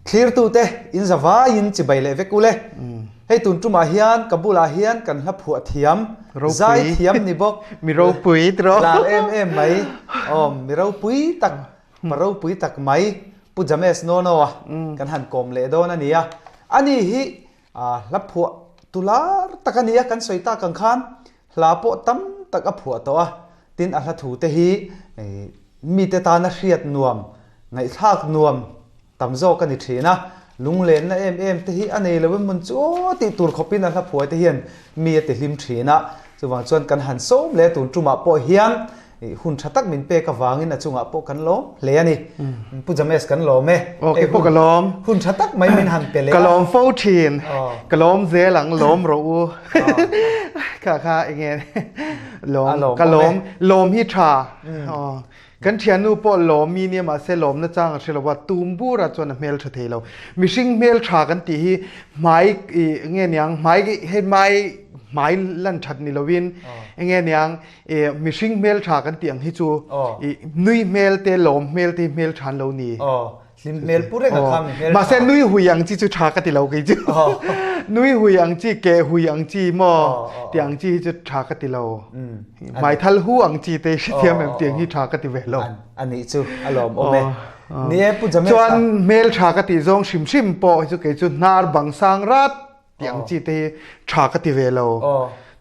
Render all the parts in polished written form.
Thlirtute in zavaiin chibai leh vek ule. Hei tun tumah hian ka bulah hian kan hla phuah thiam, zai thiam ni bawk, Mi ropui tiraw? Lar em em mai, aw mi ropui tak, pa ropui tak mai Pu James Nono-a kan han kawm leh dawn a ni a. Ani hi hla phuah tu lar tak a ni a, kan sawi tak ang khan hla pawh tam tak a phuah tawh a, tin a hla thu te hi mite tana hriat nuam, ngaihthlak nuam tam zawk a ni thin a, lunglenna em em te hi a nei lo em mawn chu aw tih tur khawpin a hla phuai te hian mi a ti hlim thin a, chuvang chuan kan han sawm leh tun tumah pawh hian hun tha tak min pek avangin a chungah pawh kan lawm hle a ni. Pu James kan lawm e. Aw kei pawh ka lawm. Hun tha tak mai min han pe leh a. Ka lawm fo thin. Ka lawm zel ang lawm rawh u. Kha kha enge lawm ka lawm lawm hi tha. Kan thiannu pawh lawm mi nia mahse lawmna chang a hre lo a, tum burah chuan a hmel tha thei lo. Mihring hmel tha kan tih hi hmai enge niang hmai hei hmai hmai lan that ni lovin enge niang mihring hmel tha kan tih ang hi chu nui hmel te lawm hmel te hi hmel tha an lo ni. Hlim hmel pu reng a kha mi hmel tha. Mahse nui hui ang chi chu tha ka ti lo kei chu. Nui hui ang chi, ke hui ang chi maw tih ang chi hi chu tha ka ti lo. Hmaithal hu ang chi te hrethiam em tiang hi tha ka ti ve lo. Anih chu a lawm awm e. Ni e Pu James a. Chuan hmel tha ka tih zawng hrim hrim pawh hi chu kei chu hnar bang sang rat tih ang chi te hi tha ka ti ve lo.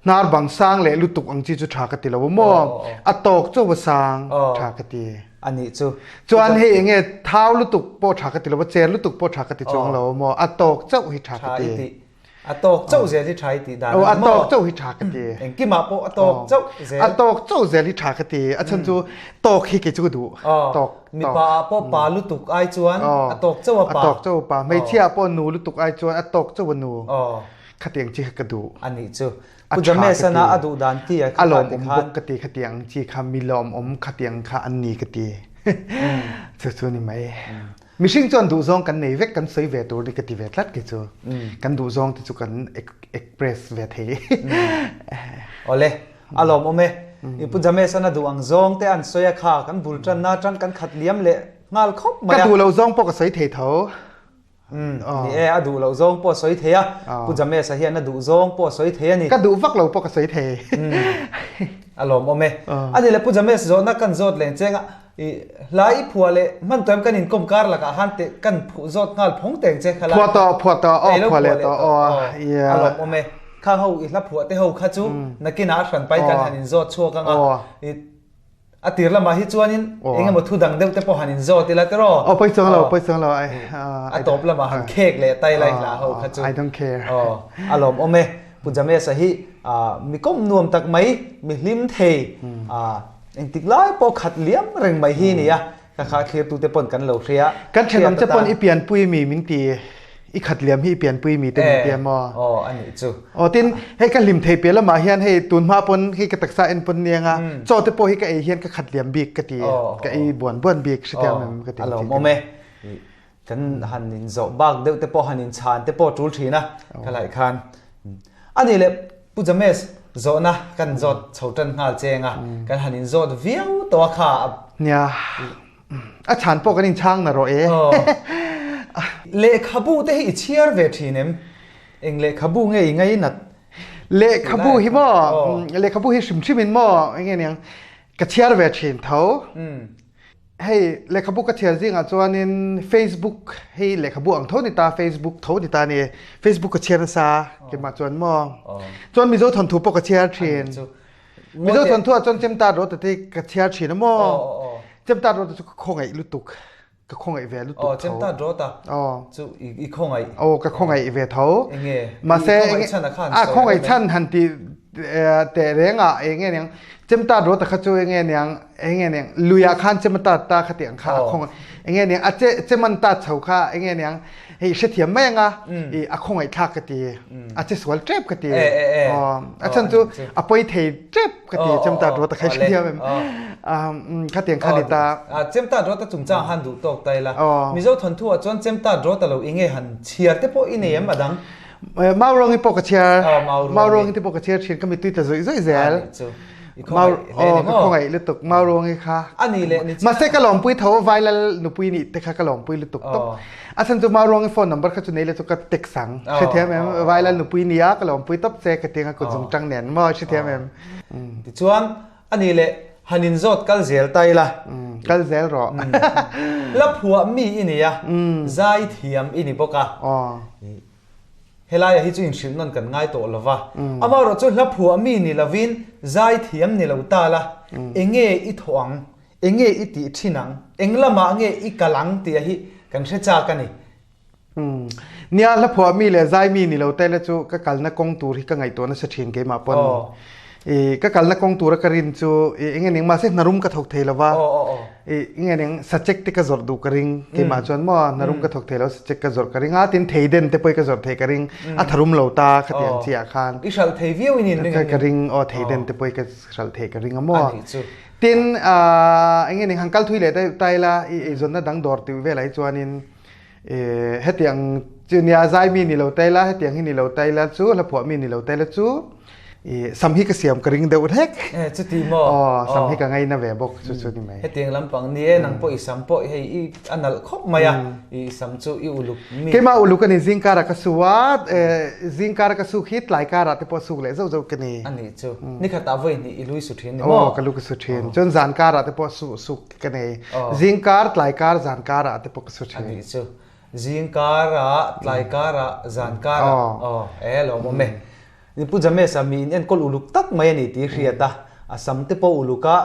Hnar bang sang leh lutuk ang chi chu tha ka ti lo maw. A tawk chauh a sang tha ka ti. Anih chu. Chuan hei enge thau lutuk pawh tha ka ti lo a, cher lutuk pawh tha ka ti chuang lo maw. A tawk chauh hi tha ka ti. A tawk chauh zel hi tha i tih dan a ni maw? A tawk chauh hi tha ka ti. Engkimah pawh a tawk chauh zel. A tawk chauh zel hi tha ka ti. A chhan chu tawk hi kei chu ka duh. Tawk. Mipa ah pawh pa lutuk ai chuan a tawk chauh a pa. A tawk chauh a pa. Hmeichhia ah pawh nu lutuk ai chuan a tawk chauh a nu. Khatiang chi kha ka duh. Anih chu. Pu James-an a a duh dan ti a kha lawm awm bawk ka ti khatiang chi kha mi lawm awm khatiang kha an ni ka ti. Chu chu ni mai. Mihring chuan duhzawng kan nei vek kan sawi ve tur ni ka ti ve tlat kei chu. Kan duhzawng te chu kan express ve thei. Awle. A lawmawm e. I Pu James-an a duh ang zawng te an sawi a kha kan bul tanna atang kan khat liam leh nghal khawp mai a. Ka duh loh zawng pawh ka sawi thei tho. Ni e, a duh loh zawng pawh a sawi thei a. Pu James-a hian a duh zawng pawh a sawi thei a ni. Ka duh vak lo pawh ka sawi thei. A lawmawm e. A ni le Pu James zawhna kan zawt leng cheng a, i hla i phuah leh hman tawh em kan inkawm kar lakah han teh kan phuh zawt nghal phawng teng che kha lai. Phuah tawh, phuah tawh, aw phuah leh tawh, aw. A lawmawm e. Khang ho i hla phuah te ho kha chu nakinah a hran pai kan han inzawt chhuak ang a, i a tir lamah hi chuanin eng emaw thu dang deuh te pawh han inzawt ila tiraw? Aw pawi chuang lo, pawi chuang lo ai. A tawp lamah han khek leh tai lai hla ho kha chu. I don't care. Aw, a lawmawm e. Pu Jamesa hi mi kawm nuam tak mai, mi hlim thei, engtik lai pawh khat liam reng mai hi nia. Ka kha thlirtute pawn kan lo hria. Kan thenawm che pawn i pianpui mi min ti, i khat liam hi i pianpui mi te min ti a maw? Aw a nih chu. Aw tin hei ka hlim thei piah lamah hian hei tun hma pawn hei ka taksa en pawn niang a, chaw te pawh hi ka ei hian ka khat liam bik ka ti, ka ei buan buan bik hrethiam em ka ti. A lawmawm e. Kan han inzawh bak deuh te pawh han inchhan te pawh tul thin a ka laih khan. A nih leh Pu James zawhna kan zawt chho tan nghal cheng a, kan han inzawt viau tawh a kha. Nia, a chhan pawh kan inchhang na rawh e. Lehkhabu te hi i chhiar ve thin em? Eng lehkhabu nge i ngainat? Lehkhabu hi maw, lehkhabu hi hrim hrim in maw eng nge niang ka chhiar ve thin tho. Hei lehkhabu ka chhiar zingah chuanin Facebook hei lehkhabu ang tho ni ta Facebook tho ni ta ni Facebook ka chhiar nasa keimah chuan maw chuan Mizo thawnthu pawh ka chhiar thin Mizo thawnthu ah chuan Chemtat Rawta te ka chhiar thin a maw Chemtat Rawta chu ka khawngaih lutuk ka khawngaih ve lutuk tho Chemtat Rawta chu i khawngaih aw ka khawngaih ve tho enge mahse a khawngaih chhan han ti teh reng ah enge niang Chemtat Rawta kha chu enge niang enge niang luiah khan chem ta ta kha tiang kha a khong enge niang a che cheman ta chho kha enge niang hei hrethiam mai anga i a khongai thlak ka ti a che sual tep ka ti a chan chu a poi thei tep ka ti chem ta ro ta khai hrethiam em kha tiang kha ni ta chem ta ro ta chungchang han duh tawk tai la mizo thon thu a chuan chem ta ro ta lo inge han chhiar te pawh i nei em adang maurongi pawh ka chhiar maurongi te pawh ka chhiar thin ka mitui ta zui zui zel. I khawngaih hle ni maw? Ka khawngaih lutuk Mauruangi kha. A ni leh ni chiah. Mahse ka lawmpui tho Vailal nupui nih te kha ka lawmpui lutuk tawp. A chhan chu Mauruangi phone number kha chu nei le chu ka text ang. Hrethiam em? Vailal nupui nia ka lawmpui tawp che ka ti anga kut zung tang nen maw hrethiam em? Tichuan a ni leh han inzawt kal zel ta ila. Kal zel rawh. La phuah mi i ni a, zai thiam i ni bawk a. Helaiah hi chu inhrilh nawn kan ngai tawh lo va, amaherawh chu hla phuah mi ni lovin zai thiam ni lo ta la, enge i thawh ang, enge i tih thin ang, eng lamah nge i kal ang tih hi kan hre chak a ni. Nia, hla phuah mi leh zai mi ni lo te la chu ka kalna kawng tur hi ka ngaihtuah nasa thin keimah pawn. I ka kalna kawng tura ka rin chu i enge ning mahse hnarum ka thawk thei lova i enge ning sachek te ka zawrh duh ka ring keimah chuan maw hnarum ka thawk thei lo sachek ka zawrh ka ring a tin thei den te pawh ka zawrh thei ka ring a tharum lo ta khatiang chiah khan i hralh thei viau in in ring ka ring aw thei den te pawh ka hralh thei ka ring a maw tin enge ning han kal thui leh ta ila i eizawnna dang dawr tih velah hi chuanin Hetiang chu nia zai mi ni lo ta ila, hetiang hi ni lo ta ila chu, hla phuah mi ni lo ta ila chu i sam hi ka siam ka ring deuh hlek. Eh, chuti maw? Aw, sam hi ka ngaina ve bawk chu chu ni mai. Hetiang lampang ni e, nang pawh i sam pawh hei i a nalh khawp mai a, i sam chu i uluk mi. Keimah uluk a ni, zingkara ka su a, zingkara ka suk hi tlai karah te pawh suk leh zauh zauh ka ni. A nih chu, nikhatah vawi hnih i lui su thin ni maw? Aw, ka lu ka su thin. Chuan zan karah te pawh su suk Ka nei. Zingkar, tlaikar, zankar ah te pawh ka su thin. Anih chu. Zingkar ah, tlaikar ah, zankar ah. Aw, e lawmawm e. Pu James a mi in enkawl uluk tak mai a ni tih hriat a, a sam te pawh uluk a,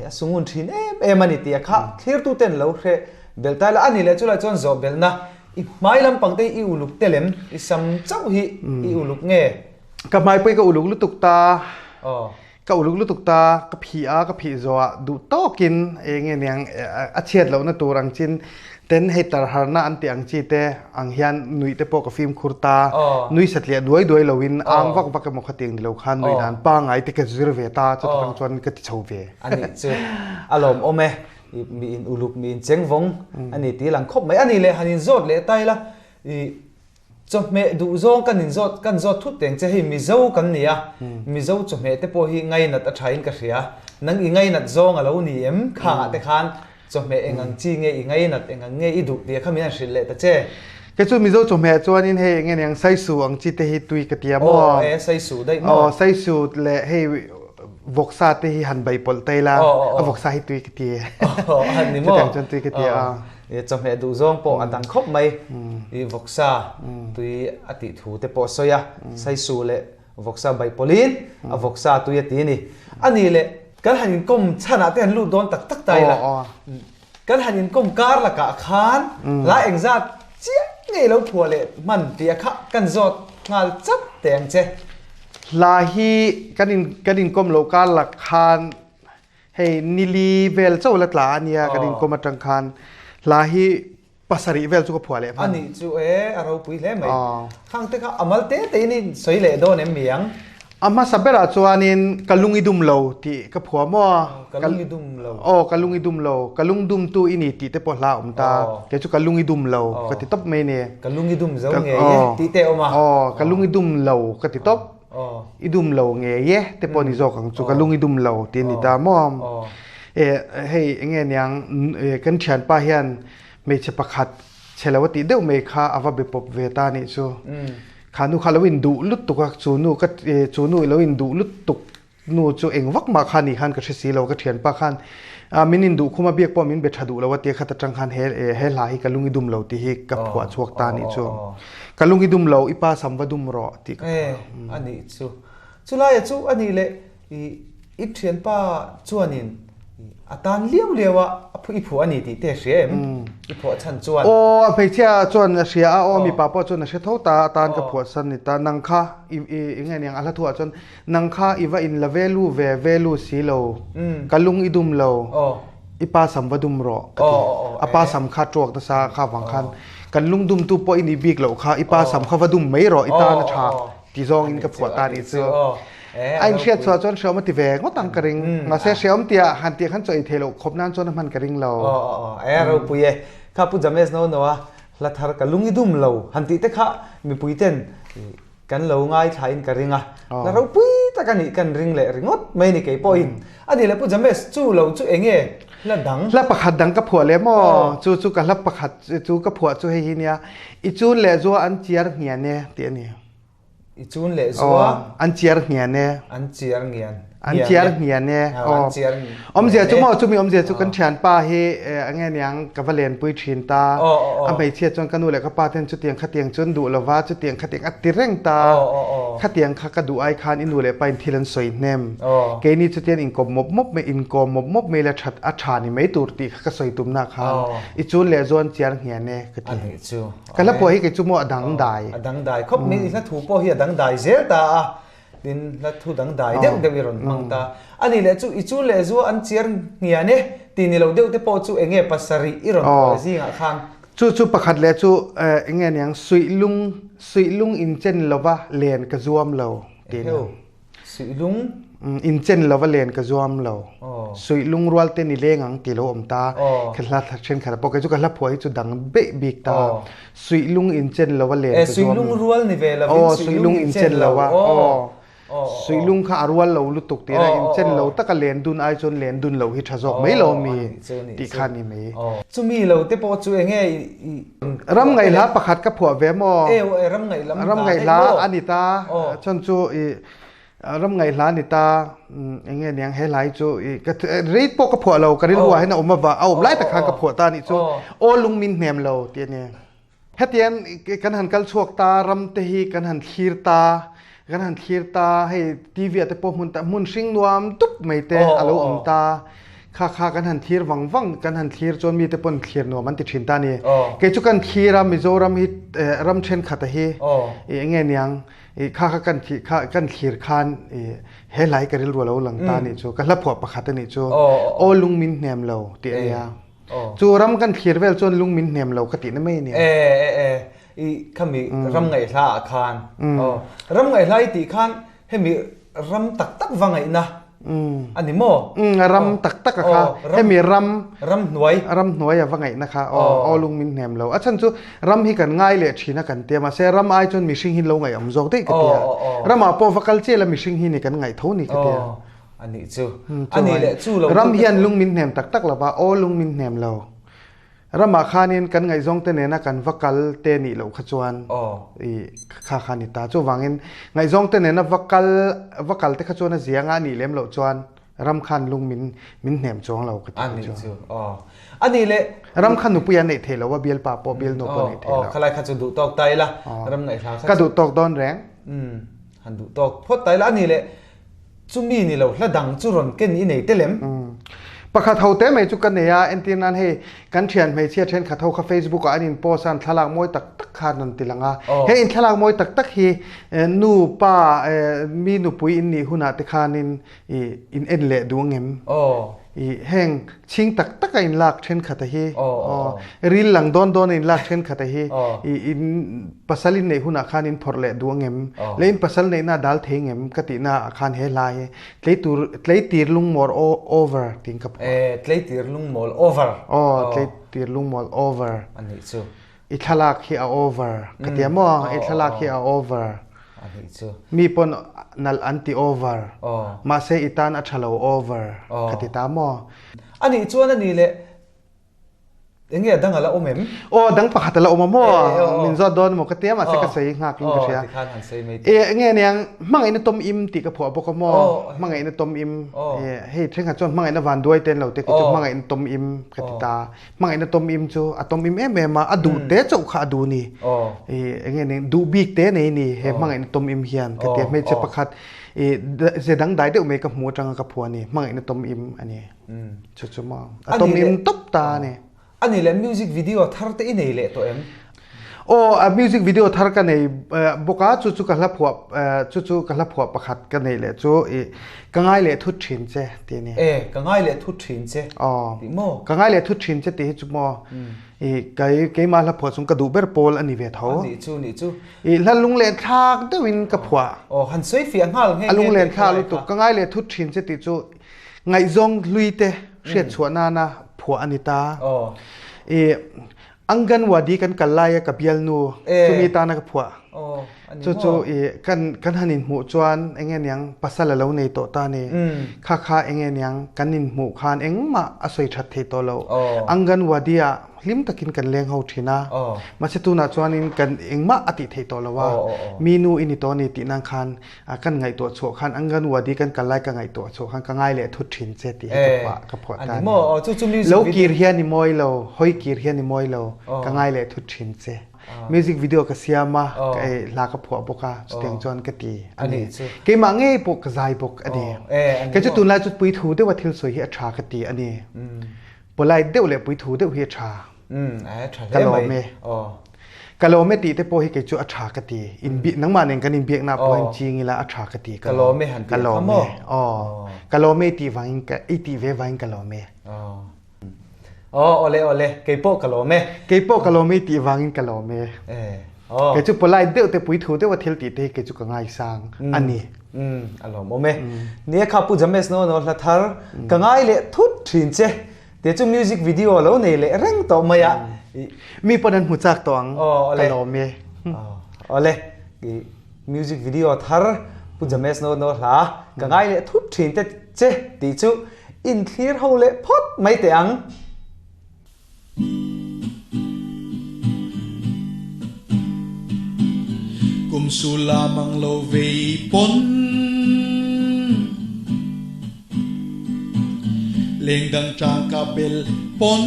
a sungun thin em em a ni tih a kha thlirtu ten lo hre belh ta ila. A nih leh chulai chuan zawh belhna i hmai lampang te hi i uluk tel em? I sam chauh hi i uluk nge? Ka hmai pawh hi ka uluk lutuk ta. Aw. Ka uluk lutuk ta, ka phih a, ka phih zawh ah duh tawkin eng nge niang a chhiat lohna tur ang chin ten hei tarharna an tih ang chi te ang hian nuih te pawh ka fimkhur ta, nui satliah duai duai loin ang vak vak emaw khatiang ni lo khan nuih dan pangngai te ka zir ve ta, chuti tang chuan ka ti chho ve. A nih chu a lawmawm e, mi in uluk mi in chengvawng a ni tih lang khawp mai. A nih leh han inzawt leh ta ila i Chawhmeh duh zawng kan inzawt kan zawt thut teng che hei Mizo kan ni a, Mizo chawhmeh te pawh hi ngainat a thain ka hria. Nang i ngainat zawng a lo ni em? Khangah te khan chawhmeh eng ang chi nge i ngainat, eng ang nge i duh tih kha min han hrilh leh ta che. Kei chu Mizo chawhmeh chuanin hei eng nge niang Saisu ang chi te hi tui ka ti a maw? Aw e, Saisu daih maw? Aw, Saisu leh hei vawksa te hi han baipawlh ta ila, a vawksa hi tui ka ti. Aw, a ni maw? Chutiang chuan tui ka ti a. Chawhmeh duh zawng pawh a dang khawp mai. I vawksa tui a tih thu te pawh a sawi a, Saisu leh vawksa baihpawlhin a vawksa tui a ti a ni. A nih leh kan han inkawm chhanah te han lut dawn tak tak ta ila, kan han inkawm kar lakah khan hla engzat chiah ngei lo phuah leh hman tih a kha kan zawt nghal chat teh ang che. Hla hi kan inkawm loh kar lak khan Hei nili vel chauh la tla a nia kan inkawm atang khan hla hi pasarih vel chu ka phuah leh hman. Anih chu e, a ropui hle mai. Khang te kha a mal te te in i sawi leh dawn em mi ang? A hmasa berah chuanin ka lung i dum lo tih ka phuah maw a. Ka lung i dum lo. Aw ka lung i dum lo, ka lung dum tu i ni tih te pawh hla a awm ta. Kei chu ka lung i dum lo ka ti tawp mai ni. Ka lung i dum zo ngei e tih te a awm a. Aw ka lung i dum lo ka ti tawp. I dum lo ngei e te pawh ni zawk ang chu ka lung i dum lo tih a ni ta maw? E hei enge niang kan thianpa hian hmeichhe pakhat chhe lo a tih deuh mai kha a va be pawp ve ta nih chu. Kha nu kha lo induh lutuk a chu nu ka chu nu lo induh lutuk nu chu eng vak mah kha ni khan ka hre si lo ka thianpa khan min induh khum a biak pawh min be tha duh lo a tia khat atang khan he he hla hi ka lung i dum lo tih hi ka phuah chhuak ta nih chu. Ka lung i dum lo, i pa sam va dum rawh tih ka phuah. A nih chu. Chulaia chu a nih leh i i thianpa chuanin a tan liau liau a, i phuah a ni tih te a hria em? I phuah chhan chuan. Aw, a hmeichhia chuan a hria a, aw mipa pawh chuan a hre tho ta, a tan ka phuah san ni ta. Nang kha i i eng nge niang a hla thuah chuan nang kha i va in la velu ve velu si lo, ka lung i dum lo. I pa sam va dum rawh ka ti. A pa sam kha tuak nasa kha vang khan kan lungdumtu pawh i nih bik loh kha i pa sam kha va dum mai rawh i tan a tha ti zawng in ka phuah ta nih chu. A in hriat chhuah chuan hreawm a ti ve ngawt ang ka ring. Mahse hreawm tia han tih khan chaw ei theih loh khawp nan chuan a hman ka ring lo. E ropui e. Kha Pu James no no a hla thar ka lung i dum lo han tih te kha mipui ten. Kan lo ngaithlain ka ring a, la ropui tak a nih kan ring leh ringawt mai ni kei pawhin. A nih leh Pu James, chu lo chu eng nge hla dang? Hla pakhat dang ka phuah leh maw? Chu chu ka hla pakhat chu ka phuah chu hei hi nia, I chun leh zua an chiar nghian e tih a ni. I chun leh zua? An chiar nghian e. An chiar nghian. An chiar nghian e. An chiar nghian e. Awmzia chu maw chumi awmzia chu kan thianpa hi enge niang ka va lenpui thin ta. A hmeichhia chuan ka nu leh ka pa ten chutiang khatiang chuan duh lova chutiang khatiang a ti reng ta. Khatiang kha ka duh ai khan i nu leh pa in thil an sawi hnem. Keini chutian inkawp mawp mawp mai inkawm mawp mawp mai la that a tha ni mai tur tih kha ka sawi tumna khan i chun leh zuan chiar nghian e ka ti. Ka hla pawh hi kei chu maw a dangdai. A dangdai khawp mai i hla thu pawh hi a dangdai zel ta a. Tin, hla thu dangdai deuh deuh i rawn hmang ta. A nih leh chu i chu leh zua an chiar hnian e tih ni lo deuh te pawh chu eng nge pasarih i rawn phuah zingah khan? Chu chu pakhat leh chu eng nge niang suihlung suihlung inchen lova len ka zuam lo tih a ni. Eheu, suihlung? Inchen lova len ka zuam lo. Suihlung rual te ni leng ang tih lo awm ta. Ka hla thenkhat pawh kei chu ka hla phuah hi chu dang beih bik ta. Suihlung inchen lo a len ka zuam. Suihlung rual ni ve lovin suihlung inchen lo a. Suihlung kha a rual lo lutuk tih a inchen lo taka len dun ai chuan len dun lo hi tha zawk mai lo mi tih kha ni mai. Chumi lo te pawh chu enge i Ram ngaihhla pakhat ka phuah ve maw? Ram ngaihlam Ram ngaihhla a ni ta. Chuan chu i Ram ngaihhla ni ta eng nge niang he hlai chu i ka rate pawh ka phuah lo ka rilru ah hian a awm ava a awm lai tak khan ka phuah ta anih chu aw lung min hnem lo tih a ni. Hetiang kan han kal chhuak ta ram te hi kan han thlir ta kan han thlir ta hei TV ah te pawh hmun ta hmun hring nuam dup mai te a lo awm ta kha kha kan han thlir vang vang kan han thlir chuan mite pawn thlir nuam an ti thin ta a ni. Kei chu kan thlir a Mizoram hi ram thenkhat a hi eng nge niang I kha kha kan thih kha kan thlir khan i he hlai ka rilru lo lang ta nih chu ka hla phuah pakhat a nih chu aw lung min hnem lo tih a nia chu ram kan thlir vel chuan lung min hnem lo ka tih na mai a nia e e e i khami ram ngaihhla ah khan aw ram ngaihhla i tih khan hemi ram tak tak va ngaihna A ni maw? Ram tak tak a kha. Hemi ram. Ram hnuai. Ram hnuai a va ngaihna kha. Aw, aw lung min hnem lo. A chhan chu ram hi kan ngai leh thin a kan tia mahse ram ai chuan mihring hi lo ngaih awm zawk daih ka tia. Ramah pawh va kal chiah la mihring hi ni kan ngaih tho ni ka tia. A nih chu. A nih leh chu lo. Ram hian lung min hnem tak tak lo va, aw lung min hnem lo. Ramah khanin kan ngaihzawngte nena kan va kal te nih loh kha chuan i kha kha ni ta. Chuvangin ngaihzawngte nena va kal va kal te kha chuan a zianga a nih lem loh chuan ram khan lung min min hnem chuang lo ka ti kha chu. A nih chu aw. A nih leh. Ram kha nupui a neih thei lo a bialpa pawh bialnu pawh a neih thei lo. Aw khalai kha chu duh tawk ta ila ram ngaihhla kha chu. Ka duh tawk dawn reng. Umm han duh tawk phawt ta ila a nih leh. Chumi ni lo hla dang chu rawn ken i nei tel em? Pakhat ho te mai chu ka nei a, entir nan hei kan thian hmeichhia thenkhat ho kha Facebook ah an in post a, an thlalak mawi tak tak kha an rawn ti lang a. Hei in thlalak mawi tak tak hi nu, pa, mi nupui in nih hunah te khanin in en leh duh ang em? I heng chhing tak tak a in lak thenkhat a hi aw ril lang dawn dawn a in lak thenkhat a hi i in pasal in neih hunah khan in phawrh leh duh angem leh in pasal neihna a dal thei ngem ka tihna ah khan he hla hi tleitur tleitir lungmawl over tiin ka phuah. E tleitir lungmawl over. Aw tleitir lungmawl over. A nih chu. I thlalak hi a over ka tia maw i thlalak hi a over. A nih chu. Mi pawn nalh an ti over. Mahse i tan a tha lo over ka ti ta maw. A nih chuan a nih leh eng nge a dang a la awm em? Aw dang pakhat a la awm a maw? Min zawt dawn maw ka tia mahse ka sawi nghak in ka hria. Aw tikhan han sawi mai teh. Eng nge niang hmangaihna tawm im tih ka phuah bawk a maw? Hmangaihna tawm im. Hei thenkhat chuan hmangaihna van duai te an lo ti kei chu hmangaihna tawm im ka ti ta. Hmangaihna tawm im chu a tawm im em em a, a duh te chauh kha a duh ni. I eng nge ning duh bik te nei ni he hmangaihna tawm im hian ka tia hmeichhe pakhat i ze dangdai deuh mai ka hmu atanga ka phuah a ni hmangaihna tawm im a ni. Chu chu maw a tawm im tawp ta a ni. A ni leh music video thar te i nei leh tawh em? Aw a music video thar ka nei bawk a chu chu ka hla phuah chu chu ka hla phuah pakhat ka nei leh chu i ka ngai leh thut thin che tih a ni. E ka ngai leh thut thin che tih maw? Ka ngai leh thut thin che tih hi chu maw i kei keimah hla phuah chung ka duh ber pawl a ni ve tho. A nih chu nih chu. I hla lunglen thlak deuhin ka phuah. Aw han sawi fiah nghal nghe nghe. A lunglen thlak lutuk ka ngai leh thut thin che tih chu ngaihzawng hlui te hriat chhuah nana phuah a ni ta. I Anganwadi kan kal laia ka bialnu chumi tana ka phuah. Chu chu i kan kan han inhmuh chuan enge niang pasal a lo nei tawh ta ni. Kha kha enge niang kan inhmuh khan engmah a sawi that thei tawh lo. Anganwadi ah hlim takin kan leng ho thin a. Mahse tunah chuanin kan engmah a tih theih tawh lo a. Mi nu i ni tawh a ni tih nan khan kan ngaihtuah chhuah khan Anganwadi kan kal lai ka ngaihtuah chhuah khan ka ngai leh thut thin che tih hi ka phuah ka phuah ta a ni. Lo kir hian i mawi lo, hawi kir hian i mawi lo, ka ngai leh thut thin che. Music video ka siam a, ka ei hla ka phuah bawk a, chutiang chuan ka ti a ni. Keimah ngei pawh ka zai bawk a ni. Kei chu tunlai chu puithu deuha thil sawi hi a tha ka ti a ni. Polite deuh leh puithu deuh hi a tha. Ka lawm e. Ka lawm e tih te pawh hi kei chu a tha ka ti. Nangmah nen kan inbiakna pawh hian ching ila a tha ka ti. Ka lawm e han ti a maw? Aw. Ka lawm e tih vangin ka i tih ve vangin ka lawm e. Aw awle awle kei pawh ka lawm e. Kei pawh ka lawm e tih vangin ka lawm e. Aw. Kei chu polite deuh te puithu deuh a thil tih te hi kei chu ka ngaisang a ni. A lawmawm e. Nia kha Pu James no no hla thar ka ngai leh thut thin che. Te chu music video lo nei leh reng tawh mai a. Mi pawn an hmu chak tawh ang. Ka lawm e. Awle music video thar Pu James no no hla ka ngai leh thut thin te che tih chu inthlir ho leh phawt mai teh ang. Kum sula mang lo vei pawn Leng dang tang ka bel pawn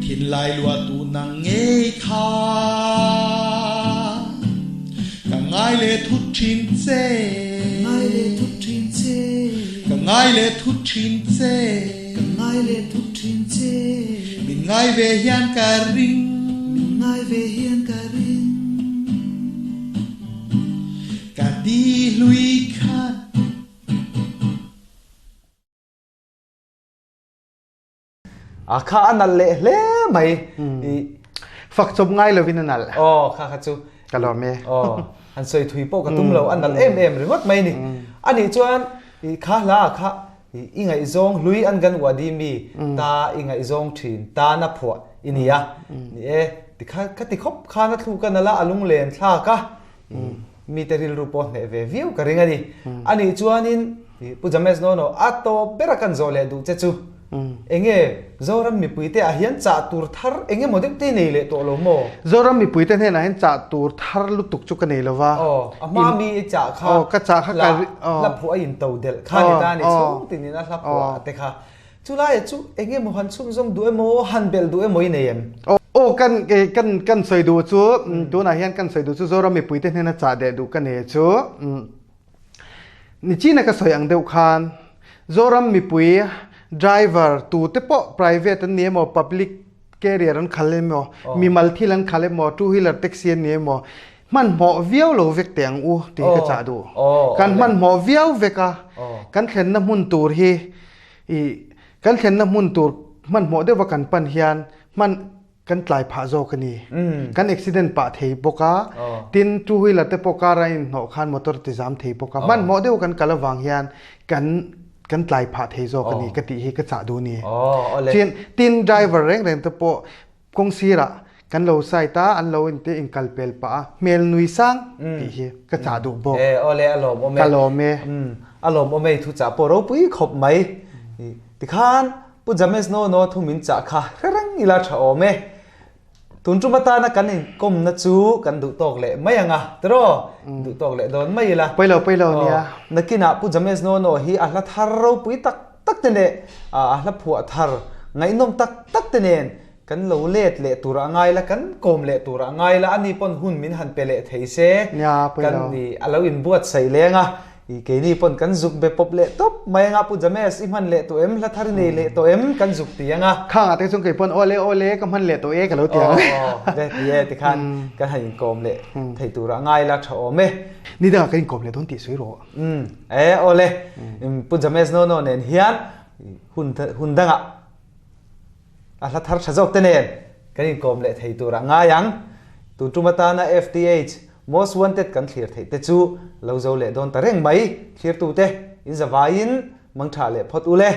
Thinlai lua tu nang ngei kha Ka ngai leh thut thin che Ngai leh thut thin che Ka ngai leh thut thin che Ka ngai leh thut thin che Min ngai ve hian ka ring Min ngai ve hian ka ring Ka di hlui khat. A kha a nalh leh hle mai. Fak chawp ngai lovin a nalh. Aw kha kha chu. Ka lawm e. Aw han sawi thui pawh ka tum lo a nalh em em ringawt mai ni. Anih chuan kha hla kha i ngaihzawng hlui an kan uah di mi ta i ngaihzawng thin ta na phuah i ni a. Ni e tikha ka ti khawp khan a thluk a nalh a a lunglen thlak a. Mite rilru pawh hneh ve viau ka ring a ni. Anih chuanin Pu James Nono a tawp bera kan zawh leh duh che chu enge Zoram mipuite ah hian chah tur thar enge maw deuh te nei leh tawh lo maw? Zoram mipuite hnenah hian chah tur thar lutuk chu ka nei lo va. Aw, a hma mi i chah kha Aw, ka chah kha ka hla phuah a into delh kha ni ta ni chhung tinin a hla phuah te kha. Chulai chu enge maw han chhunzawm duh emaw, han belh duh emaw i nei em? Aw, kan kan kan sawi duh chu tunah hian kan sawi duh chu Zoram mipuite hnena chah deh duh ka nei chu nichina ka sawi ang deuh khan Zoram mipui driver tute pawh private an ni emaw public carrier an khal emaw mimal thil an khal emaw two wheeler taxi an ni emaw hmanhmawh viau lo vek teh ang u tih hi ka chah duh. Kan hmanhmawh viau vek a kan thlenna hmun tur hi I kan thlenna hmun tur hmanhmawh deuha kan pan hian hman kan tlai phah zawk a ni. Kan accident pah thei bawk a, tin two wheeler te pawh car a inhnawh khan motor ti zam thei bawk a. Hmanhmawh deuha kan kal avang hian kan kan tlai phah thei zawk a ni ka tih hi ka chah duh a ni. Tin tin driver reng reng te pawh Kawng sirah kan lo site a, an lo inte inkal pel pah a, hmel nui sang tih hi ka chah duh bawk. E, awle a lawmawm e. Ka lawm e. A lawmawm e, thu chah pawh ropui khawp mai. Tikhan Pu James no no thu min chah kha hre reng ila tha awm e. Tun tum atana kan inkawmna chu kan duh tawk leh mai ang a, tiraw? Duh tawk leh dawn mai ila. Pawi lo, pawi lo nia. Nakinah Pu James no no hi a hla thar ropui tak tak te leh a hla phuah thar ngaihnawm tak tak te nen kan lo let leh tur a ngai la, kan kawm leh tur a ngai la, ani pawn hun min han pe leh thei se kan i a lo inbuatsaih leng a, i keini pawn kan zuk be pawp leh tawp mai anga Pu James i hman leh tawh em, hla thar i nei leh tawh em kan zuk ti ang a. Khang ah te chuan kei pawn awle awle ka hman leh tawh e ka lo ti ang. Aw aw ve ti e tikhan kan han inkawm leh thei tur a ngai la tha awm e. Ni dangah kan inkawm leh dawn tih sawi rawh. Umm e awle Pu James Nono nen hian hun hun dangah a hla thar tha zawk te nen kan inkawm leh thei tur a ngai ang. Tun tum atana FTH Most Wanted kan thlir theih te chu lo zo leh dawn ta reng mai. Thlirtu te in zavaiin mangtha leh phawt ule.